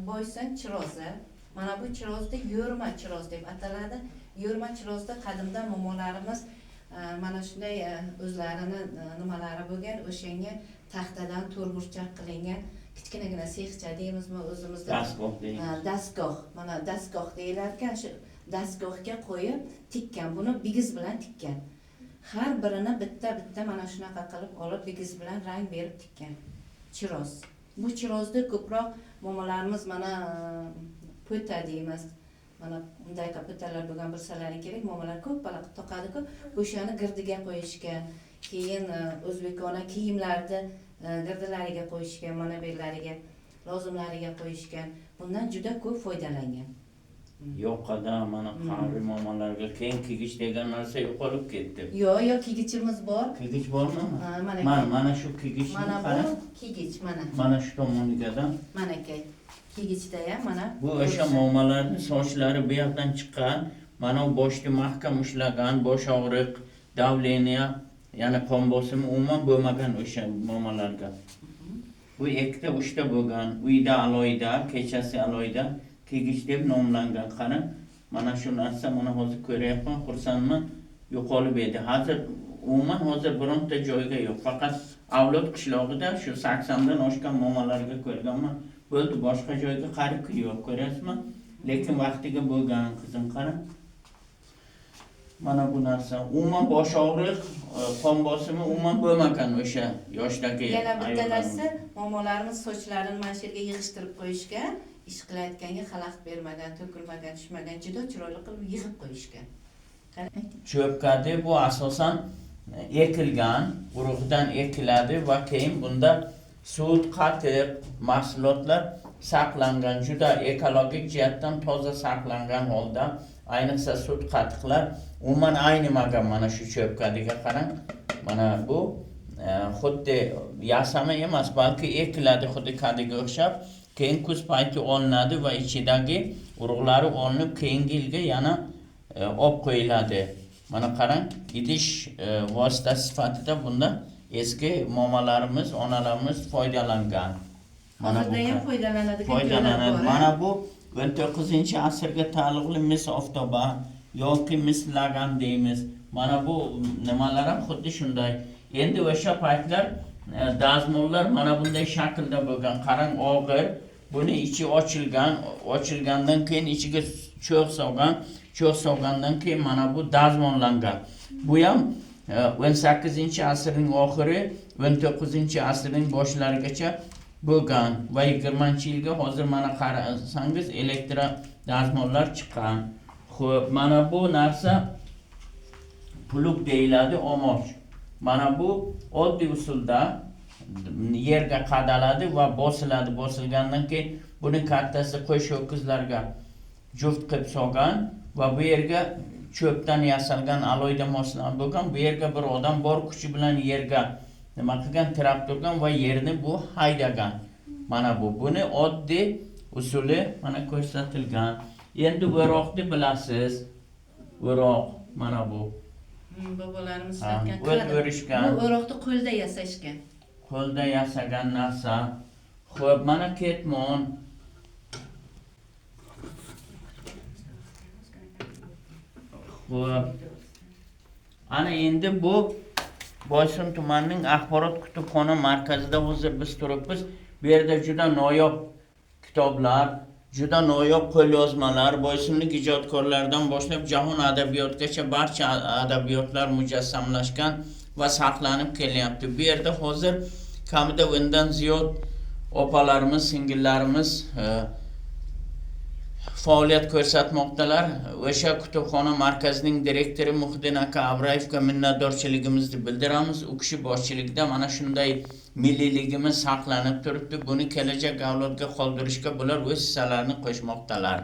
Boysun chirozi. Mana bu chirozni yo'rma chiroz deb ataladi. Yo'rma chirozda qadimdan momolarimiz mana shunday o'zlarini nimalari bo'lgan, o'shanga taxtadan to'rtburchak qilingan kichkinagina sexcha deymizmi o'zimizda, Dastgoh deymiz. Dastgoh, mana dastgoh deyilar ekan. Shu dastgohga qo'yib tikkan, buni bigiz bilan tikkan. Har birini bitta bitta mana shunaqa qilib olib bigiz bilan rang berib tikkan chiroz. Bu chirozni ko'proq momolarimiz mana po'ta deymiz, mana bundayqa po'talar bo'lgan bilsalaring kerak, momolar ko'p bala toqadiku, o'shani girdiga qo'yishgan. Keyin o'zbekona kiyimlarni girdilariga qo'yishgan, mana bu yerlariga lozimlariga qo'yishgan. Bundan juda ko'p foydalangan. Yo'q-da, mana qari momolarga keyin kiygich degan narsa yo'qolib ketdi. Yo'q, yo'q, kiygichimiz bor. Kiygich bormi? Ha, mana. Mana, mana shu kiygichni Mana qarang. bu kiygich, mana. Mana shu tomonigadan. Manakay kiygichda ham mana. Bu o'sha momolarning sochlari bu yoqdan chiqqan, mana bu boshni mahkam ushlagan, bosh og'riq, давление, ya'ni qon bosimi umuman bo'lmagan o'sha momolarga. Bu ikkita, uchta bo'lgan, uyda alohida, kechasi alohida kiygich deb nomlangan. Qarang, mana shu narsa, mana hozir ko'ryapman, xursandman, yo'qolib edi. Hozir umuman hozir bironta joyga yo'q. Faqat Avlod qishlog'ida shu 80 dan oshgan momolarga ko'rganman. Bo'ldi, boshqa joyga qaribki yo'q, ko'ryapsizmi? Lekin vaqtiga bo'lgan, qizim, qarang. Mana bu narsa. Umuman bosh og'riq, qon bosimi umuman bo'lmagan o'sha yoshdagi Yana bitta ayollarimiz. narsa, momolarimiz sochlarini mana shu yerga yig'ishtirib qo'yishgan, ish qilayotganga xalaqit bermagan, to'kilmagan, tushmagan, juda chiroyli qilib yig'ib qo'yishgan. Qarang. Cho'pkadi bu asosan ekilgan, urug'dan ekiladi va keyin bunda sut, qatiq, mahsulotlar saqlangan, juda ekologik jihatdan toza saqlangan holda, ayniqsa sut, qatiqlar umuman aynimagan mana shu cho'pkadiga qarang. Mana bu xuddi yasama emas, balki ekiladi xuddi kadiga o'xshab. Keyin kuz payti olinadi va ichidagi urug'lari olinib, keyingi yilga yana olib qo'yiladi. Mana qarang, idish vositasi sifatida bundan eski momolarimiz, onalarimiz foydalangan. Mana bu Hozirda ham foydalanadigan foydalanadi. joylar bor, a? Mana bu 19-asrga taalluqli mis oftoba yoki mis lagan deymiz. Mana bu nimalar ham xuddi shunday. Endi o'sha paytlar dazmollar mana bunday shaklda bo'lgan. Qarang, og'ir. Buni ichi ochilgan, ochilgandan keyin ichiga cho'g' solgan, cho'g' solgandan keyin mana bu dazmollangan. Bu ham 18-asrning oxiri, 19-asrning boshlarigacha bo'lgan va 20-yilga hozir mana qarasangiz elektro dazmollar chiqqan. Xo'p, mana bu narsa plug deyiladi, omoch. Mana bu oddiy usulda yerga qadaladi va bosiladi. Bosilgandan keyin buni kattasi qo'sh ho'kizlarga juft qilib solgan va bu yerga cho'pdan yasalgan alohida moslama bo'lgan. Bu yerga bir odam bor kuchi bilan yerga nima qilgan, tirab turgan va yerni bu haydagan. Mana bu. Buni oddiy usuli mana ko'rsatilgan. Endi o'roqni bilasiz. O'roq mana bu. Bobolarimiz Ha, ishlatgan. o't Qiladi. o'rishgan. Bu o'roqni qo'lda yasashgan. Qo'lda yasagan narsa. Xo'p, mana ketmon. Xo'p. Ana endi bu Boysun tumanining axborot kutubxona markazida hozir biz turibmiz. Bu yerda juda noyob kitoblar, juda noyob qo'lyozmalar, boysunlik ijodkorlaridan boshlab jahon adabiyotgacha barcha adabiyotlar mujassamlashgan va saqlanib kelyapti. Bu yerda hozir kamida 10dan ziyod opalarimiz, singillarimiz faoliyat ko'rsatmoqdalar. O'sha kutubxona markazining direktori Muhiddin aka Abrayevga minnatdorchiligimizni bildiramiz. U kishi boshchiligida mana shunday milliyligimiz saqlanib turibdi. Buni kelajak avlodga qoldirishga bular o'z hissalarini qo'shmoqdalar.